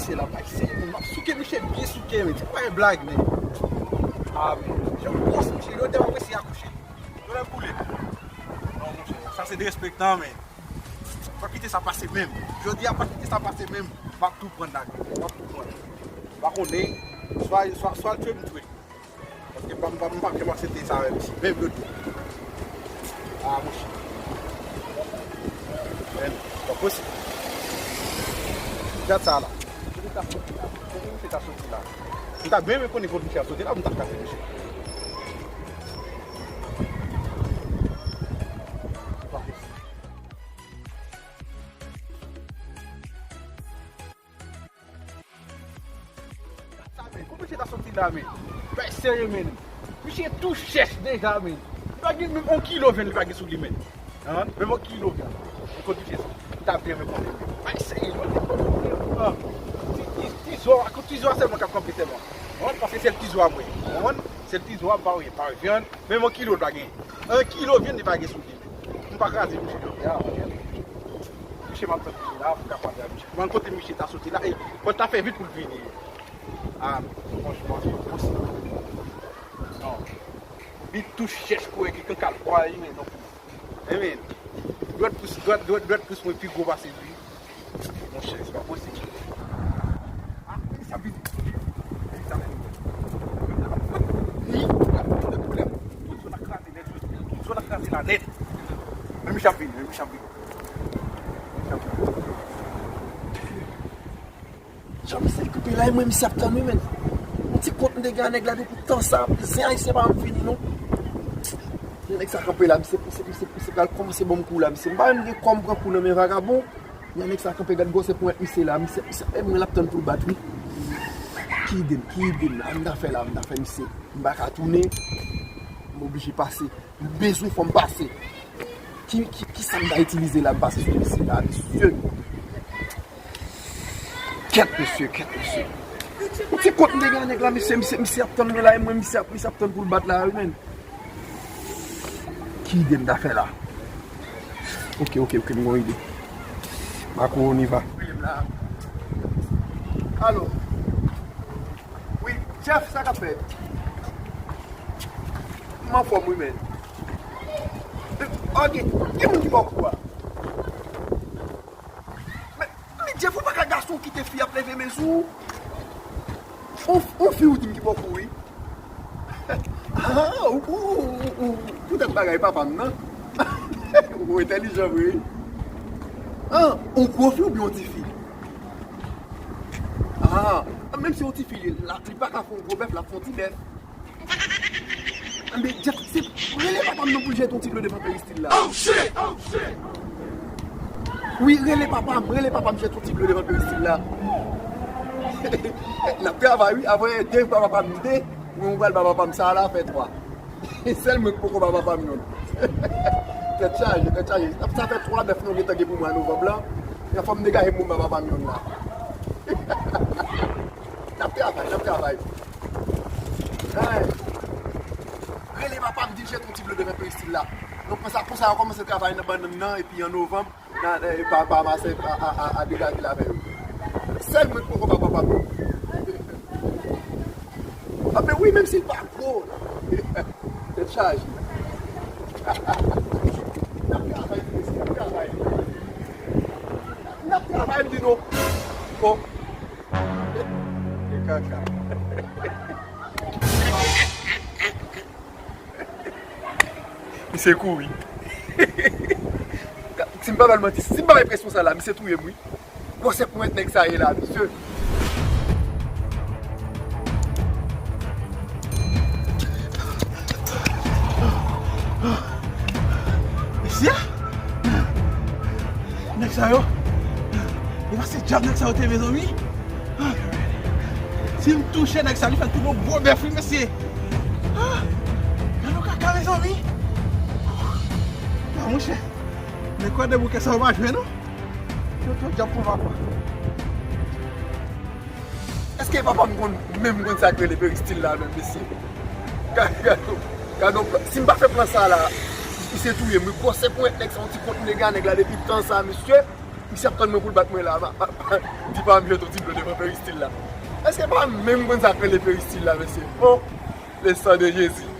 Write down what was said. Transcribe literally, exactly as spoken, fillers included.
Se la, bay seri, men m ap souke misye byen souke, men se pa yon blag, men. Ah, men, jan m pwòs misye, yo devan mwen se akouche. Yo lè boule. Non, monchè, sa se derespektan, men. Pa kite sa pase menm. Jodi a, pa kite sa pase menm. M ap tou pran lage. M ap tou pran. M pa konnen. Swa, swa, swa l tchwe m tchwe. Paske m pa, m pa, m pa janm aksepte sa avè misye. Menm yo tou. Ah, monchè. Men, se pa posib. Gad sa la. Kote ta soti la? Kote misye ta soti la? M ta byen renmen konnen kote misye ta soti la, pou m ta kase misye. Se pa posib. Sa, men, kote misye ta soti la, men? Bay serye, men. Misye tou chèch deja, men. Li pa gen menm yon kilo vyann, li pa gen sou li, men. Hein? Menm yon kilo vyann. Kote misye soti? M ta byen renmen konnen. Bay serye, non? Ti, ti, ti zo a, ti zo a sèlman k ap kanpe sèlman. Hein? Paske se l ti zo a mwen. Hein? Se l ti zo a, m pa wè, pa wè vyann. Menm yon kilo, li pa gen. Yon kilo vyann, li pa gen sou li. M pa kraze misye jodi a, ok? Misye m ap tann misye la, pou m ka pale a misye. Mwen kote misye ta soti la, e, fò l ta fè vit pou l vini. Ah, franchman, se pa posib. Non. Li tou chèch pou wè ki kanka l pran li, men non. E men, dwèt pous, dwèt, dwèt, dwèt pous mwen pi gwo pase li. Monchè, se pa posib. Ah, men sa vini. Men sa vini. Li, la, tout pwoblèm. Tout zòn nan kraze nèt, tout zòn nan kraze la nèt. Men misye ap vini, men misye ap vini. Misye ap vini. Jan misye kanpe la, e mwen misye ap tann wi, men. Yon ti kont m te gen a nèg la depi tan sa, zen ayisyen pa janm fini, non. Jan nèg sa kanpe la, misye, misye, misye, misye pral kòmanse ban m kou la, misye. M pa menm gen kòb pran kou nan men vagabon. Jan nèg sa kanpe, gad gwosè ponyèt misye la, misye, misye, e mwen l ap tann pou l bat, wi. Ki ide m, ki ide m la, m ta fè la, m ta fè misye. M pa ka tounen, m oblije pase. M bezwen fò m pase. Ki, ki, ki sa m ta itilize la, m pase sou misye la, mesye. Kèt, mesye, kèt, mesye. Yon ti kont m te gen a nèg la, mesye, misye, misye ap tann mwen la, e mwen, misye ap, misye ap tann pou l bat la, wi, men. Ki ide m ta fè la? Ok, ok, ok, m gon ide. Marco, on y va. Alo. Wi, Jeff, sa k ap fèt? M anfòm, wi, men. Ok, ki moun ki bò kou a? Men, men Jeff, ou pa ka gason kite fi ap leve men sou ou. On, on fi ou di m ki bò kou, wi. Ah, ou, ou, ou, ou, ou, poutèt bagay papa m nan. Ou entèlijan vre, wi. Ah, on gwo fi oubyen on ti fi? Ah, menm si on ti fi, li, la, li pa ka fè on gwo bèf, l ap fè on ti bèf. Enben, Jeff, se rele papa m non pou l jete yon ti dlo devan peristil la. Oh, shit! Oh, shit! Wi, rele papa m, rele papa m jete yon ti dlo devan peristil la. N ap travay, wi. Apre de pa papa m de, mwen, mwen pral ba papa m sa la fè twa. Sèl mwen k poko ba papa m yonn. Tèt chaje, tèt chaje. Sa fè twa bèf nou gentan gen pou mwa novanm lan. Fò m degaje pou m ba papa m yonn la. N ap travay, n ap travay. Hey. Rele papa m, di l jete yon ti dlo devan peristil la. Donk, konsa, konsa, yo kòmanse travay nan bannann nan, epi an novanm, nan, eh, pa, pa Masèk a, a, a, a degaje l avè yo. Sèl mwen k poko ba papa m. Ah, men wi, menm si l pa gwo. Tèt chaje. N ap travay, mesye, n ap travay. N ap travay, m di nou. Bon. E kaka. Misye kouri. Si m pa ba l manti, si m pa bay presyon sa la, misye touye m, wi. Gwosè ponyèt nèg sa ye la, mesye. Mesye, nèg sa yo, e pa se djab nèg sa yo te ye, mezanmi. Si m touche nèg sa, li fè m tounen yon gwo bèf, wi, mesye. Gade yon kaka, mezanmi. A, monchè. Men kwè de bouke sa yo pa jwe, non. Yo tou djab pou papa. Èske papa m konn, menm konn sa k rele peristil la, menm, mesye? Gade, gade, gade, si m pa fè plan sa la, misye touye m. Gwosè ponyèt nèg sa, yon ti kont m te gen a nèg la depi tan sa, mesye. Misye ap tann mwen pou l bat mwen la. Di pa m jete yon ti dlo devan peristil la. Èske pa menm konn sa k rele peristil la, mesye? Oh, le sang de Jésus.